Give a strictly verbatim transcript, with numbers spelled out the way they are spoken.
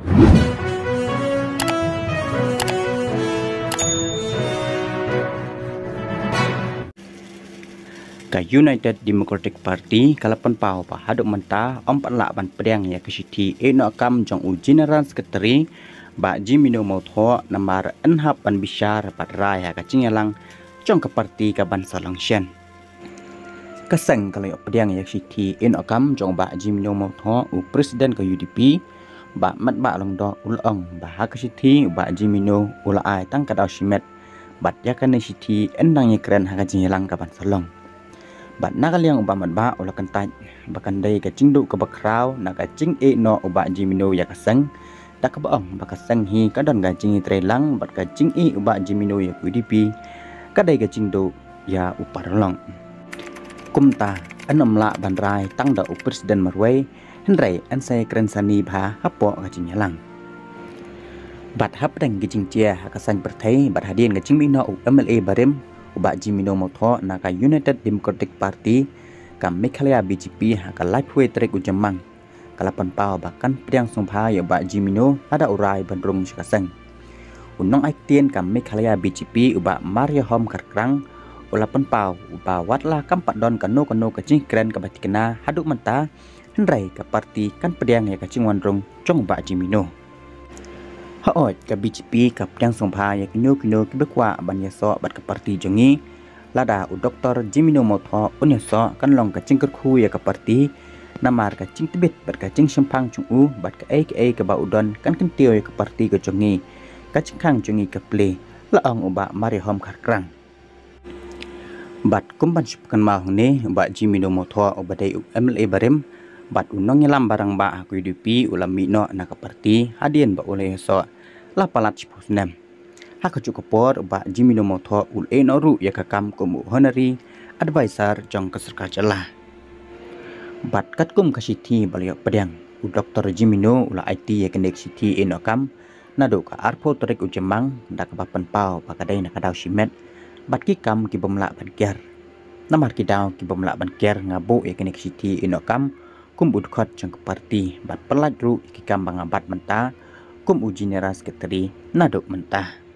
Ka United Democratic Party ka la pynpaw ba haduh mynta ym pat lah ban pdiang ïa ka shithi ïehnoh kam jong u General Secretary Bah Jimino Mawthoh namar yn hap ban bishar bad rai ha ka jingïalang jong ka party kaban sa long shen. Ka seng ka la ïoh pdiang ïa ka shithi ïehnoh kam jong u Bah Jimino Mawthoh, u President ka U D P, Bah Metbah Lyngdoh u la ong ba ha ka shithi u Bah Jimino u la ai tang ka daw shimet bad ïa kane ka shithi yn dang ïakren ha ka jingïalang kaban sa long. Bad na ka liang u Bah Metbah u la kyntait ba kan dei ka jingduh kaba khraw na ka jingïehnoh u Bah Jimino ïa ka seng, da kaba ong ba ka seng hi ka don ka jingïatreilang bad ka jingïehnoh u Bah Jimino ïa ka U D P ka dei ka jingduh ïa u paralok. Kumta yn ym lah ban rai tang da u President marwei, hynrei yn sa ïakren sani bha hapoh ka jingïalang. Bad hapdeng ka jingjia ha ka saiñ pyrthei bad hadien ka jingmih noh u M L A barim u Bah Jimino Mawthoh na ka United Democratic Party ka Meghalaya B J P ha ka laiphew tarik u Jymmang, ka la pynpaw ba kan pdiang sngewbha ïa u Bah Jimino lada u rai ban rung sha ka seng. U nongaiktien ka Meghalaya B J P u Bah Mariahom Kharkrang u la pynpaw ba wat la kam pat don kano kano ka jingkren kaba thikna haduh mynta, hynrei ka party kan pdiang ïa ka jingwan rung jong u Bah Jimino. Hooid, ka B J P ka pdiang sngewbha ïa kino kino kiba kwah ban ïasoh bad ka party jong ngi. Lada u Doktor Jimino Mawthoh un ïasoh kan long ka jingkyrkhu ïa ka party, namar ka jingtbit bad ka jingshemphang jong u bad kaei kaei kaba u don kan kyntiew ïa ka party ka jong ngi. Ka jingkhang jong ngi ka plie, la ong u Bah Mariahom Kharkrang. Bad kum ban shu pynkynmaw hangne, u Bah Jimino Mawthoh uba dei u M L A barim bad u nongïalam ba rangbah ha ka U D P u la mih noh na ka party hadien ba u la ïasoh la palat shiphew snem. Ha kajuh ka por u Bah Jimino Mawthoh u la ïehnoh ruh ïa ka kam kum u Honorary Advisor jong ka sorkar jylla. Bad katkum ka shithi ba la ïoh pdiang, u Doktor Jimino u la aiti ïa kane ka shithi ïehnoh kam naduh ka arphew tarik u Jymmang, da kaba pynpaw ba ka dei na ka daw shimet bad ki kam ki bym lah ban kiar. Namar ki daw ki bym lah ban kiar, nga buh ïa kane ka shithi ïehnoh kam kum u dkhot jong ka party bad pyllait ruh ïa ki kam ba nga bat mynta kum u General Secretary naduh mynta.